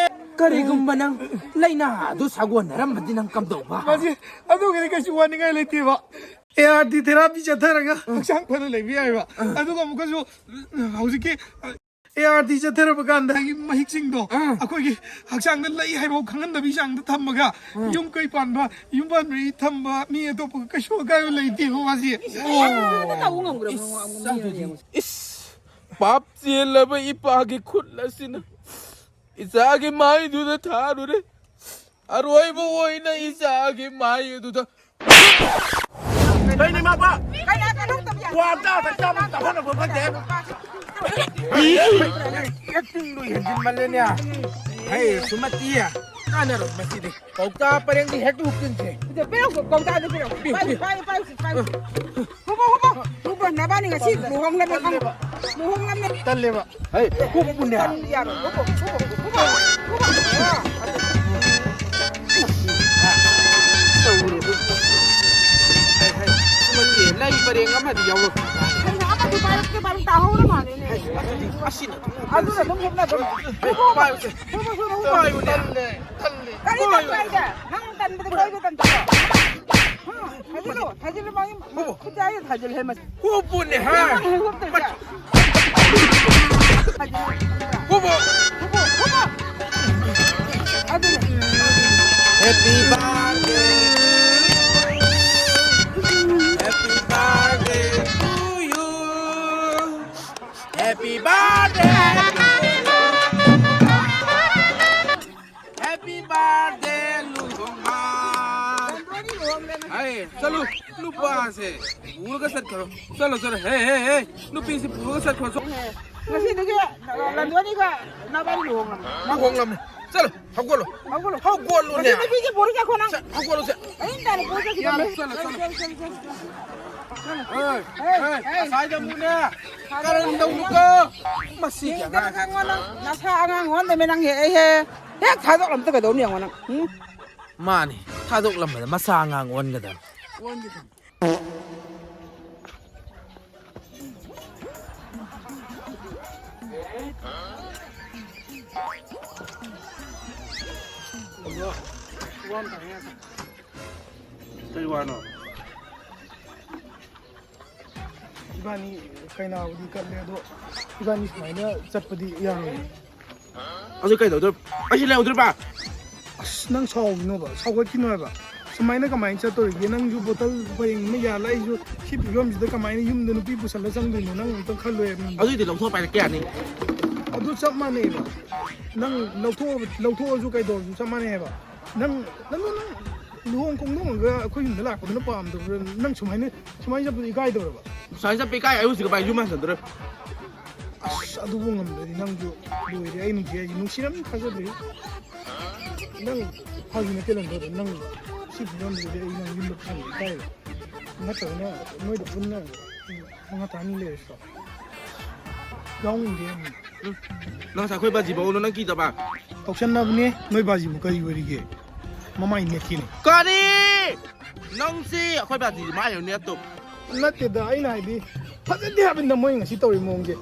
ꯀꯔꯤꯒꯨꯝꯕ ꯅꯪ ꯂꯥꯏꯅꯥ ꯑꯗꯨ ꯁꯥꯒꯣꯟꯅꯔꯝꯃꯗꯤ ꯅꯪ ꯀꯝꯗꯧꯕ? ꯕꯥꯖꯤ, ꯑꯗꯨꯒꯤꯗꯤ ꯀꯩꯁꯨ ꯋꯥꯅꯤꯡꯉꯥꯏ ꯂꯩꯇꯦꯕ꯫ ꯑꯦ ꯑꯥꯔ ꯇꯤ ꯊꯦꯔꯥꯄꯤ ꯆꯠꯊꯔꯒ ꯍꯛꯆꯥꯡ ꯐꯅ ꯂꯩꯕ ꯌꯥꯏꯕ꯫ ꯑꯗꯨꯒ ꯑꯃꯨꯛꯀꯁꯨ, ꯍꯧꯖꯤꯛꯀꯤ, ꯑ, ꯑꯦ ꯑꯥꯔ ꯇꯤ ꯆꯠꯊꯔꯕ ꯀꯥꯟꯗ ꯑꯩꯒꯤ ꯃꯍꯤꯛꯁꯤꯡꯗꯣ ꯑꯥ꯫ ꯑꯩꯈꯣꯏꯒꯤ ꯍꯛꯆꯥꯡꯗ ꯂꯩ ꯍꯥꯏꯕ ꯈꯪꯍꯟꯗꯕꯤ ꯆꯥꯡꯗ ꯊꯝꯃꯒ ꯑꯥ꯫ ꯌꯨꯝ ꯀꯩ ꯄꯥꯟꯕ, ꯌꯨꯝ ꯄꯥꯟꯕꯤ ꯊꯝꯕ ꯃꯤ ꯑꯇꯣꯞꯄꯒ ꯀꯩꯁꯨ ꯑꯀꯥꯏꯕ ꯂꯩꯇꯦꯕ ꯃꯥꯁꯦ꯫ ꯑꯗꯨꯗ ꯇꯧꯕ ꯉꯝꯈ꯭ꯔꯕ ꯉꯣ-, ꯉꯣ-, ꯃꯤ ꯑꯃ ꯌꯦꯡꯉꯨ꯫ ꯏꯁ, ꯄꯥꯞ ꯆꯦꯜꯂꯕ ꯏꯄꯥꯒꯤ ꯈꯨꯠ ꯑꯁꯤꯅ ꯏꯆꯥꯒꯤ ꯃꯥꯏꯗꯨꯗ ꯊꯥꯔꯨꯔꯦ꯫ ꯑꯔꯣꯏꯕ ꯑꯣꯏꯅ ꯏꯆꯥꯒꯤ ꯃꯥꯏ ꯑꯗꯨꯗ ꯀꯩꯅꯣ ꯏꯃꯥꯄꯥ? ꯀꯩꯅꯣ ꯀꯩꯅꯣ ꯇꯧꯕ ꯌꯥꯏ꯫ ꯋꯥ ꯑꯝꯇ ꯆꯥꯕ ꯇꯥꯍꯟꯅꯕ ꯈꯪꯗꯦ꯫ ꯑꯦꯛꯇꯤꯡꯗꯣ ꯍꯦꯟꯖꯤꯟꯃꯜꯂꯦꯅꯦ꯫ ꯍꯩ, ꯁꯨꯃꯇꯤ, ꯀꯥꯟꯅꯔꯣꯏ ꯃꯁꯤꯗꯤ꯫ ꯀꯧꯇꯥ ꯄꯔꯦꯡꯗꯤ ꯍꯦꯛꯇ ꯍꯨꯞꯆꯤꯟꯁꯦ꯫ ꯄꯤꯔꯛꯎ, ꯀꯧꯇꯥꯗꯣ ꯄꯤꯔꯛꯎ꯫ ꯄꯤꯌꯨ, ꯄꯥꯏꯌꯨ, ꯄꯤꯌꯨ꯫ ꯄꯥꯏꯌꯨ, ꯄꯥꯏꯌꯨ, ꯄꯥꯏꯌꯨ꯫ ꯍꯨꯝꯕ, ꯍꯨꯝꯕ, ꯍꯨꯝꯕ, ꯅꯕꯥꯅꯤ ꯉꯁꯤ ꯂꯨꯍꯣꯡꯂꯕ ꯈꯪ-, ꯂꯨꯍꯣꯡꯂꯕꯅꯤ꯫ ꯇꯜꯂꯦꯕ꯫ ꯍꯩ, ꯍꯨꯞꯄꯨꯅꯦ꯫ ꯇꯜꯂꯤ ꯌꯥꯔꯣꯏ꯫ ꯍꯨꯞꯄꯨ, ꯍꯨꯞꯄꯨ, ꯍꯨꯞꯄꯨ, ꯍꯨꯞꯄꯨ꯫ ꯇꯧꯔꯦ, ꯍꯨꯞꯄꯨ꯫ ꯍꯩ, ꯍꯩ, ꯁꯨꯃꯇꯤ, ꯂꯩ ꯄꯔꯦꯡ ꯑꯃꯗꯤ ꯌꯥꯎꯔꯛꯇꯦ꯫ ꯀꯩꯅꯣ ꯑꯃꯗꯨ ꯄꯥꯏꯔꯛꯇꯦ, ꯄꯥꯏꯔꯛ ꯇꯥꯍꯧꯔ ꯃꯥꯜꯂꯦꯅꯦ꯫ ꯍꯩ, ꯑꯁꯤꯅ, ꯑꯁꯤꯅ ꯑꯗꯨꯝ ꯍꯨꯞꯅ ꯑꯗꯨꯝ꯫ ꯍꯩ, ꯄꯥꯏꯌꯨꯁꯦ꯫ ꯍꯨꯞꯄꯨ, ꯍꯨꯞꯄꯨ, ꯍꯨꯞꯄꯨ꯫ ꯄꯥꯏꯌꯨꯅꯦ꯫ ꯇꯜꯂꯦ, ꯇꯜꯂꯦ꯫ ꯀꯔꯤ ꯇꯟꯕ ꯍꯥꯏꯁꯦ? ꯅꯪ ꯇꯟꯕꯗ ꯀꯣꯏꯕ ꯇꯟꯕ꯭ꯔꯣ? ꯍꯥ? ꯊꯥꯖꯤꯜꯂꯣ, ꯊꯥꯖꯤꯜꯂꯣ, ꯃꯥꯒꯤ ꯈꯨꯠꯁꯦ ꯍꯥꯏꯁꯦ ꯊꯥꯖꯤꯜꯂꯦ, ꯃꯁꯤ꯫ ꯍꯨꯞꯄꯨꯅꯦ, ꯍꯥ? ꯅꯪ ꯍꯨꯞꯇꯣꯏꯁꯦ? ꯊꯥꯖꯤꯜꯂꯣ꯫ ꯍꯨꯞꯄꯨ꯫ ꯍꯨꯞꯄꯨ, ꯍꯨꯞꯄꯨ꯫ ꯑꯗꯨꯅꯦ꯫ Happy birthday. ꯍꯥꯏ, ꯆꯠꯂꯨ꯫ ꯅꯨꯄꯥꯁꯦ ꯄꯨꯔꯒ ꯆꯠꯈ꯭ꯔꯣ꯫ ꯆꯠꯂꯣ, ꯆꯠꯂꯣ꯫ ꯍꯦ, ꯍꯦ, ꯍꯦ꯫ ꯅꯨꯄꯤꯁꯤ ꯄꯨꯔꯒ ꯆꯠꯈ꯭ꯔꯣ꯫ ꯉꯁꯤꯗꯒꯤ ꯂꯟꯗꯣꯟꯏꯒ ꯅꯕꯥꯅꯤ ꯂꯨꯍꯣꯡꯂꯝꯃꯦ꯫ ꯂꯨꯍꯣꯡꯂꯝꯃꯦ꯫ ꯆꯠꯂꯣ, ꯍꯧꯒꯠꯂꯣ꯫ ꯍꯧꯒꯠꯂꯣ꯫ ꯍꯧꯒꯠꯂꯨꯅꯦ꯫ ꯉꯁꯤ ꯅꯨꯄꯤꯁꯦ ꯄꯨꯔꯒ ꯆꯠꯈꯣ ꯅꯪ꯫ ꯆꯠ-, ꯍꯧꯒꯠꯂꯣ, ꯆꯠ꯫ ꯑꯩꯅ ꯇꯥꯅ ꯄꯨꯔꯒ ꯆꯠꯈꯤꯗꯕꯅꯦ꯫ ꯆꯠꯂꯣ, ꯆꯠꯂꯣ꯫ ꯍꯦ, ꯍꯦ, ꯍꯦ, ꯉꯁꯥꯏꯗ ꯑꯃꯨꯛꯅꯦ꯫ ꯀꯔꯟ ꯇꯧꯅꯨꯀꯣ꯫ ꯃꯁꯤꯒꯤ ꯌꯦꯡꯗꯅ ꯑꯉꯥꯡ꯫ ꯈꯪꯉꯣ ꯅꯪ꯫ ꯅꯁꯥ ꯑꯉꯥꯡ ꯑꯣꯟꯗꯃꯦ ꯅꯪ ꯍꯦꯛ, ꯑꯩ ꯍꯦ-, ꯍꯦꯛ ꯊꯥꯗꯣꯛꯂꯝꯇ ꯀꯩꯗꯧꯅꯤ ꯌꯦꯡꯉꯣ ꯅꯪ꯫ ꯎꯝ? ꯃꯥꯅꯤ, ꯊꯥꯗꯣꯛꯂꯝꯕꯗ ꯃꯁꯥ ꯑꯉꯥꯡ ꯑꯣꯟꯒꯗꯕ꯫ ꯀꯔꯤ ꯋꯥꯅꯣ? ꯏꯕꯥꯅꯤ ꯀꯩꯅꯥꯕꯨꯗꯤ ꯀꯠꯂꯦ, ꯑꯗꯣ ꯏꯕꯥꯅꯤ ꯁꯨꯃꯥꯏꯅ ꯆꯠꯄꯗꯤ ꯌꯥꯔꯣꯏ꯫ ꯑꯗꯨ ꯀꯩꯗꯧꯗꯣꯏ? ꯑꯩꯁꯨ ꯂꯩꯍꯧꯗꯣꯏꯕ? ꯑꯁ, ꯅꯪ ꯁꯥꯎꯒꯤꯅꯣꯕ, ꯁꯥꯎꯒꯠꯈꯤꯅꯣ ꯍꯥꯏꯕ꯫ ꯁꯨꯃꯥꯏꯅ ꯀꯃꯥꯏꯅ ꯆꯠꯇꯧꯔꯤꯒꯦ? ꯅꯪꯁꯨ ꯕꯣꯇꯜ ꯄꯔꯦꯡ ꯑꯃ ꯌꯥꯜꯂ, ꯑꯩꯁꯨ ꯁꯤ ꯐꯤꯕꯝꯁꯤꯗ ꯀꯃꯥꯏꯅ ꯌꯨꯝꯗ ꯅꯨꯄꯤ ꯄꯨꯁꯜꯂ ꯆꯪꯗꯣꯏꯅꯣ? ꯅꯪ ꯑꯝꯇꯪ ꯈꯜꯂꯣ ꯍꯥꯏꯕꯅꯤꯗ꯫ ꯑꯗꯨꯏꯗꯤ ꯂꯧꯊꯣꯛꯄ ꯍꯥꯏꯔꯦ ꯀꯌꯥꯅꯤ? ꯑꯗꯨ ꯆꯞ ꯃꯥꯟꯅꯩꯕ꯫ ꯅꯪ ꯂꯧꯊꯣꯛꯑ-, ꯂꯧꯊꯣꯛꯑꯁꯨ ꯀꯩꯗꯧꯔꯁꯨ ꯆꯞ ꯃꯥꯟꯅꯩ ꯍꯥꯏꯕ꯫ ꯅꯪ, ꯅꯪ, ꯅꯪ ꯂꯨꯍꯣꯡ ꯈꯣꯡꯗꯣꯡꯉꯒ ꯑꯩꯈꯣꯏ ꯌꯨꯝꯗ ꯂꯥꯛꯄꯗꯨꯅ ꯄꯥꯝꯗꯕ꯭ꯔꯥ? ꯅꯪ ꯁꯨꯃꯥꯏꯅ, ꯁꯨꯃꯥꯏꯅ ꯆꯠꯄꯗꯣ ꯏꯀꯥꯏꯗꯕ꯭ꯔꯕ? ꯁꯨꯃꯥꯏꯅ ꯆꯠꯄ ꯏꯀꯥꯏ, ꯑꯩ ꯍꯧꯖꯤꯛ ꯀꯃꯥꯏꯅ ꯌꯨꯝ ꯍꯟꯖꯟꯗꯣꯔꯦ? ꯑꯁ, ꯑꯗꯨꯕꯨ ꯉꯝꯗ꯭ꯔꯗꯤ ꯅꯪꯁꯨ ꯂꯣꯏꯔꯦ꯫ ꯑꯩ ꯅꯨꯡꯁꯤ ꯍꯥꯏꯁꯤ ꯅꯨꯡꯁꯤꯔꯝꯅꯤ ꯊꯥꯖꯗ꯭ꯔꯦ꯫ ꯅꯪ ꯐꯥꯒꯤ ꯅꯠꯇꯦ ꯂꯪꯗꯣꯏꯗꯣ꯫ ꯅꯪ ꯁꯤ ꯐꯤꯕꯝꯁꯤꯗꯤ ꯑꯩ ꯅꯪ ꯌꯨꯝꯗ ꯄꯨꯁꯟꯕ ꯏꯀꯥꯏꯔꯦ꯫ ꯅꯠꯇ꯭ꯔꯒꯅ ꯅꯣꯏꯗ ꯄꯨꯟꯅ ꯃꯉꯥ ꯇꯔꯥꯅꯤ ꯂꯩꯔꯁꯤꯔꯣ? ꯌꯥꯎꯅꯤꯡꯗꯦ ꯌꯥꯝꯅ꯫ ꯎꯝ꯫ ꯅꯪ ꯉꯁꯥꯏ ꯑꯩꯈꯣꯏ ꯕꯥꯖꯤꯐꯥꯎ ꯅꯪ ꯀꯤꯗꯕ? ꯀꯧꯁꯟꯅꯕꯅꯦ꯫ ꯅꯣꯏ ꯕꯥꯖꯤꯕꯨ ꯀꯔꯤ ꯑꯣꯏꯔꯤꯒꯦ? ꯃꯃꯥꯏ ꯅꯦꯠꯀꯦꯅꯦ꯫ ꯀꯔꯤ? ꯅꯪꯁꯤ ꯑꯩꯈꯣꯏ ꯕꯥꯖꯤꯗꯤ ꯃꯥꯏ ꯅꯦꯠꯇꯣ꯫ ꯅꯠꯇꯦꯗ, ꯑꯩꯅ ꯍꯥꯏꯗꯤ ꯐꯖꯗꯦ ꯍꯥꯏꯕꯅꯤꯗ ꯃꯣꯏ ꯉꯁꯤ ꯇꯧꯔꯤ ꯃꯑꯣꯡꯁꯦ꯫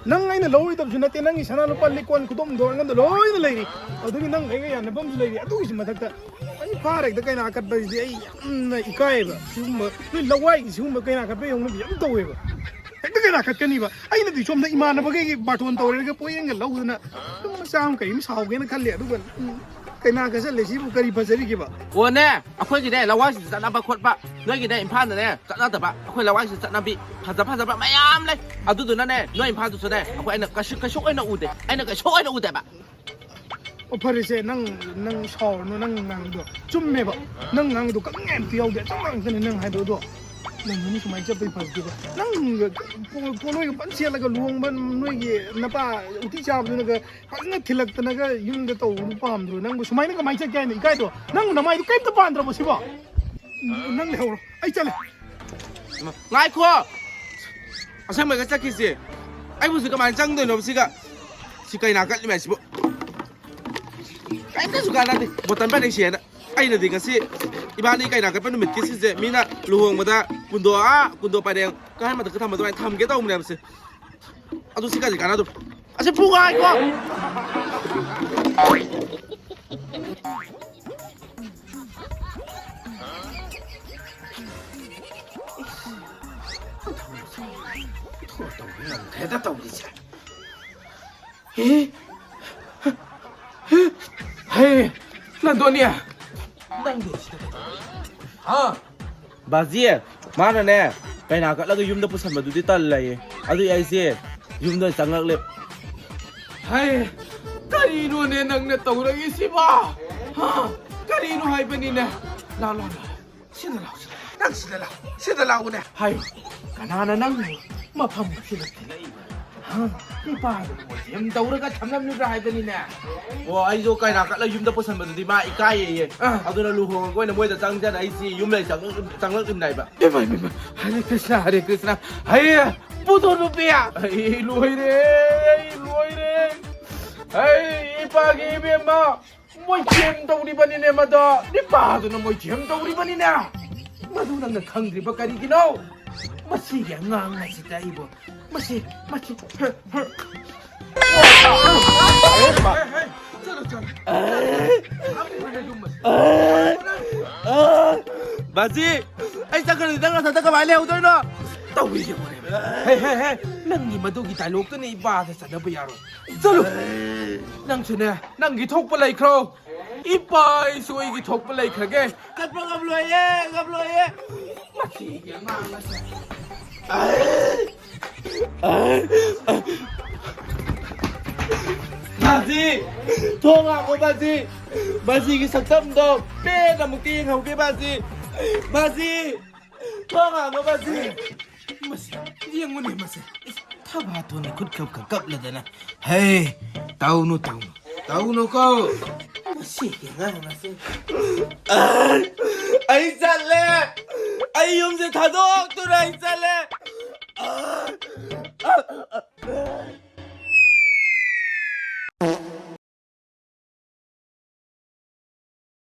ꯅꯪ ꯑꯩꯅ ꯂꯧꯔꯣꯏꯗꯕꯁꯨ ꯅꯠꯇꯦ, ꯅꯪꯒꯤ ꯁꯅꯥ ꯂꯨꯄꯥ ꯂꯤꯛꯀꯣꯟ ꯈꯨꯗꯣꯝꯗꯣ ꯑꯩꯉꯣꯟꯗ ꯂꯣꯏꯅ ꯂꯩꯔꯤ꯫ ꯑꯗꯨꯗꯒꯤ ꯅꯪ ꯑꯩꯒ ꯌꯥꯅꯐꯝꯁꯨ ꯂꯩꯔꯤ꯫ ꯑꯗꯨꯒꯤꯁꯨ ꯃꯊꯛꯇ ꯑꯩ ꯐꯥꯔ ꯍꯦꯛꯇ ꯀꯩꯅꯥ ꯀꯠꯄꯁꯤꯗꯤ ꯑꯩ ꯌꯥꯝꯅ ꯏꯀꯥꯏꯌꯦꯕ꯫ ꯁꯤꯒꯨꯝꯕ ꯅꯣꯏ ꯂꯋꯥꯏꯒꯤ ꯁꯤꯒꯨꯝꯕ ꯀꯩꯅꯥ ꯀꯠꯄꯒꯤ ꯍꯧꯅꯕꯤ ꯌꯥꯝ ꯇꯧꯋꯦꯕ꯫ ꯍꯦꯛꯇ ꯀꯩꯅꯥ ꯀꯠꯀꯅꯤꯕ꯫ ꯑꯩꯅꯗꯤ ꯁꯣꯝꯗ ꯏꯃꯥꯟꯅꯕꯈꯩꯒꯤ ꯕꯥꯔꯇꯣꯟ ꯇꯧꯔꯒ ꯄꯣꯠꯌꯦꯡꯒ ꯂꯧꯗꯅ ꯑꯗꯨꯝ ꯃꯆꯥ ꯑꯃ ꯀꯩ ꯑꯃ ꯁꯥꯎꯒꯦꯅ ꯈꯜꯂꯦ꯫ ꯑꯗꯨꯒ, ꯎꯝ, ꯀꯩꯅꯥ ꯀꯠꯁꯜꯂꯦ꯫ ꯁꯤꯕꯨ ꯀꯔꯤ ꯐꯖꯔꯤꯒꯦꯕ? ꯑꯣꯅꯦ, ꯑꯩꯈꯣꯏꯒꯤꯅꯦ ꯂꯋꯥꯏꯁꯤꯗ ꯆꯠꯅꯕ ꯈꯣꯠꯄ, ꯅꯣꯏꯒꯤꯅꯦ ꯏꯝꯐꯥꯜꯗꯅꯦ ꯆꯠꯅꯗꯕ, ꯑꯩꯈꯣꯏ ꯂꯋꯥꯏꯁꯤꯗ ꯆꯠꯅꯕꯤ ꯐꯖ ꯐꯖꯕ ꯃꯌꯥꯝ ꯂꯩ꯫ ꯑꯗꯨꯗꯨꯅꯅꯦ ꯅꯣꯏ ꯏꯝꯐꯥꯜꯗꯨꯁꯨꯅꯦ ꯑꯩꯈꯣꯏ, ꯑꯩꯅ ꯀꯩꯁꯨ, ꯀꯩꯁꯨ ꯑꯣꯏꯅ ꯎꯗꯦ, ꯑꯩꯅ ꯀꯩꯁꯨ ꯑꯣꯏꯅ ꯎꯗꯦꯕ꯫ ꯑꯣ, ꯐꯔꯦꯁꯦ, ꯅꯪ, ꯅꯪ ꯁꯥꯎꯔꯅꯨ, ꯅꯪ ꯉꯥꯡꯕꯗꯣ ꯆꯨꯝꯃꯦꯕ꯫ ꯅꯪ ꯉꯥꯡꯕꯗꯣ ꯀꯛꯅꯤꯡꯉꯥꯏ ꯑꯝꯇ ꯌꯥꯎꯗꯦ, ꯑꯆꯨꯝꯕ ꯉꯥꯛꯇꯅꯦ ꯅꯪ ꯍꯥꯏꯗꯣ꯫ ꯑꯗꯣ ꯅꯪ ꯁꯨꯃꯥꯏꯅ ꯆꯠꯄꯗꯤ ꯐꯖꯗꯦꯕ꯫ ꯅꯪ ꯄꯣ-, ꯄꯣꯠꯂꯣꯏꯒ ꯐꯖꯅ ꯁꯦꯠꯂꯒ ꯂꯨꯍꯣꯡꯕ ꯅꯣꯏꯒꯤ ꯅꯄꯥ ꯎꯇꯤ ꯆꯥꯕꯗꯨꯅꯒ ꯐꯖꯅ ꯊꯤꯜꯂꯛꯇꯅꯒ ꯌꯨꯝꯗ ꯇꯧꯕꯗꯨ ꯄꯥꯝꯗ꯭ꯔꯣ? ꯅꯪꯕꯨ ꯁꯨꯃꯥꯏꯅ ꯀꯃꯥꯏꯅ ꯆꯠꯀꯦ ꯍꯥꯏꯅꯣ? ꯏꯀꯥꯏꯗ꯭ꯔꯣ? ꯅꯪ ꯅꯃꯥꯏꯗꯣ ꯀꯩꯝꯇ ꯄꯥꯟꯗ꯭ꯔꯕꯣ ꯁꯤꯕꯣ? ꯅꯪ ꯂꯩꯍꯧꯔꯣ, ꯑꯩ ꯆꯠꯂꯦ꯫ ꯉꯥꯏꯈꯣ! ꯑꯁꯦꯡꯕꯩꯒ ꯆꯠꯈꯤꯁꯦ꯫ ꯑꯩꯕꯨ ꯍꯧꯖꯤꯛ ꯀꯃꯥꯏꯅ ꯆꯪꯗꯣꯏꯅꯣꯕ ꯁꯤꯒ? ꯁꯤ ꯀꯩꯅꯥ ꯀꯠꯂꯤ ꯃꯌꯥꯝꯁꯤꯕꯨ? ꯀꯩꯝꯇꯁꯨ ꯀꯥꯟꯅꯗꯦ꯫ ꯕꯣꯇꯜ ꯄꯥꯏꯔꯛꯏꯁꯦꯅ꯫ ꯑꯩꯅꯗꯤ ꯉꯁꯤ ꯏꯕꯥꯅꯤ ꯀꯩꯅꯥ ꯀꯠꯄ ꯅꯨꯃꯤꯠꯀꯤ ꯁꯤꯁꯦ ꯃꯤꯅ ꯂꯨꯍꯣꯡꯕꯗ ꯀꯨꯟꯗꯣ, ꯑꯥ, ꯀꯨꯟꯗꯣ ꯄꯔꯦꯡ ꯀꯥꯏ ꯃꯊꯛꯇ ꯊꯝꯕ ꯑꯗꯨꯃꯥꯏꯅ ꯊꯝꯒꯦ ꯇꯧꯕꯅꯦꯕꯁꯦ꯫ ꯑꯗꯨ ꯁꯤ ꯀꯔꯤ ꯀꯥꯟꯅꯗꯣꯏꯕ? ꯑꯁꯤ ꯄꯨ ꯉꯥꯏꯀꯣ꯫ ꯇꯧꯕ ꯉꯝꯗ꯭ꯔꯦꯗ ꯇꯧꯔꯤꯁꯦ꯫ ꯑꯦ? ꯍꯦ, ꯅꯟꯗꯣꯅꯤ! ꯅꯪꯗꯤ ꯁꯤꯗ ꯀꯩꯗꯧꯔꯤ? ꯍꯥ? ꯕꯥꯖꯤ, ꯃꯥꯅꯅꯦ, ꯀꯩꯅꯥ ꯀꯠꯂꯒ ꯌꯨꯝꯗ ꯄꯨꯁꯟꯕꯗꯨꯗꯤ ꯇꯜꯂꯦꯌꯦ꯫ ꯑꯗꯨꯏ ꯑꯩꯁꯦ ꯌꯨꯝꯗ ꯆꯪꯂꯛꯂꯦ꯫ ꯍꯩ, ꯀꯔꯤꯅꯣꯅꯦ ꯅꯪꯅ ꯇꯧꯔꯛꯏꯁꯤꯕꯣ? ꯍꯥ? ꯀꯔꯤꯅꯣ ꯍꯥꯏꯕꯅꯤꯅꯦ? ꯂꯥꯎ, ꯂꯥꯎ, ꯂꯥꯎ꯫ ꯁꯤꯗ ꯂꯥꯎ, ꯁꯤꯗ ꯂꯥꯎ꯫ ꯅꯪ ꯁꯤꯗ ꯂꯥꯎ꯫ ꯁꯤꯗ ꯂꯥꯎꯅꯦ꯫ ꯍꯥꯏꯌꯨ꯫ ꯀꯅꯥꯅ ꯅꯪ ꯃꯐꯝ ꯑꯁꯤꯗ ꯊꯤꯜꯂꯛꯏꯕ? ꯍꯥ? ꯅꯨꯄꯥꯗꯨ ꯃꯣꯏꯊꯦꯝ ꯇꯧꯔꯒ ꯊꯝꯂꯝꯂꯤꯕ꯭ꯔꯥ ꯍꯥꯏꯕꯅꯤꯅꯦ꯫ ꯑꯣ, ꯑꯩꯗꯣ ꯀꯩꯅꯥ ꯀꯠꯂ ꯌꯨꯝꯗ ꯄꯨꯁꯟꯕꯗꯨꯗꯤ ꯃꯥ ꯏꯀꯥꯏꯌꯦꯌꯦ꯫ ꯑꯥ꯫ ꯑꯗꯨꯅ ꯂꯨꯍꯣꯡꯉꯒ ꯑꯣꯏꯅ ꯃꯣꯏꯗ ꯆꯪꯖꯅ ꯑꯩꯁꯤ ꯌꯨꯝ ꯂꯩ ꯆꯪꯂꯛ-, ꯆꯪꯂꯛꯂꯤꯕꯅꯦ ꯍꯥꯏꯕ꯫ ꯏꯃꯥ, ꯏꯃꯥ, ꯏꯃꯥ꯫ ꯍꯔꯦ ꯀ꯭ꯔꯤꯁꯅ, ꯍꯔꯦ ꯀ꯭ꯔꯤꯁꯅ꯫ ꯍꯩ, ꯄꯨꯊꯣ ꯅꯨꯄꯤ꯫ ꯑꯩ ꯂꯣꯏꯔꯦ, ꯑꯩ ꯂꯣꯏꯔꯦ꯫ ꯑꯩ ꯏꯄꯥꯒꯤ ꯏꯕꯦꯝꯃ꯫ ꯃꯣꯏꯊꯦꯝ ꯇꯧꯔꯤꯕꯅꯤꯅꯦ ꯃꯗꯣ꯫ ꯅꯤꯄꯥꯗꯨꯅ ꯃꯣꯏꯊꯦꯝ ꯇꯧꯔꯤꯕꯅꯤꯅꯦ꯫ ꯃꯗꯨ ꯅꯪꯅ ꯈꯪꯗ꯭ꯔꯤꯕ ꯀꯔꯤꯒꯤꯅꯣ? ꯃꯁꯤꯒꯤ ꯑꯉꯥꯡ ꯑꯁꯤꯗ ꯑꯩꯕꯨ, ꯃꯁꯤ, ꯃꯁꯤ, ꯍꯦ, ꯍꯦ꯫ ꯍꯦ, ꯍꯦ, ꯆꯠꯂꯣ, ꯆꯠꯂꯣ꯫ ꯕꯥꯖꯤ, ꯑꯩ ꯆꯠꯈ꯭ꯔꯗꯤ ꯅꯪ ꯅꯊꯟꯇ ꯀꯃꯥꯏꯅ ꯂꯩꯍꯧꯗꯣꯏꯅꯣ? ꯇꯧꯔꯤꯁꯦ ꯌꯦꯡꯉꯨꯅꯦ꯫ ꯍꯦ, ꯍꯦ, ꯍꯦ, ꯅꯪꯒꯤ ꯃꯗꯨꯒꯤ ꯗꯥꯏꯂꯣꯛꯇꯨꯅ ꯏꯄꯥꯗ ꯆꯠꯅꯕ ꯌꯥꯔꯣꯏ꯫ ꯆꯠꯂꯨ꯫ ꯅꯪꯁꯨꯅꯦ, ꯅꯪꯒꯤ ꯊꯣꯛꯄ ꯂꯩꯈ꯭ꯔꯣ꯫ ꯏꯄꯥ ꯏꯁꯨ ꯑꯩꯒꯤ ꯊꯣꯛꯄ ꯂꯩꯈ꯭ꯔꯒꯦ꯫ ꯀꯠꯄ ꯉꯝꯂꯣꯏꯌꯦ, ꯉꯝꯂꯣꯏꯌꯦ꯫ ꯃꯁꯤꯒꯤ ꯑꯉꯥꯡ ꯑꯁꯦ꯫ ꯕꯥꯖꯤ! ꯊꯣꯡ ꯍꯥꯡꯉꯣ, ꯕꯥꯖꯤ! ꯕꯥꯖꯤꯒꯤ ꯁꯛꯇꯝꯗꯣ ꯄꯦꯟꯅ ꯑꯃꯨꯛꯇ ꯌꯦꯡꯍꯧꯒꯦ, ꯕꯥꯖꯤ! ꯕꯥꯖꯤ! ꯊꯣꯡ ꯍꯥꯡꯉꯣ, ꯕꯥꯖꯤ! ꯃꯁꯤ, ꯌꯦꯡꯉꯨꯅꯦ ꯃꯁꯦ꯫ ꯏꯁ, ꯊꯕꯥꯇꯣꯟꯅ ꯈꯨꯠ ꯈꯞ ꯈꯞ ꯀꯞꯂꯗꯅ꯫ ꯍꯦ, ꯇꯧꯅꯨ, ꯇꯧꯅꯨ꯫ ꯇꯧꯅꯨꯀꯣ꯫ ꯃꯁꯤꯒꯤ ꯑꯉꯥꯡ ꯑꯁꯤ꯫ ꯑꯩ ꯆꯠꯂꯦ! ꯑꯩ ꯌꯨꯝꯁꯦ ꯊꯥꯗꯣꯛꯇꯨꯅ ꯑꯩ ꯆꯠꯂꯦ!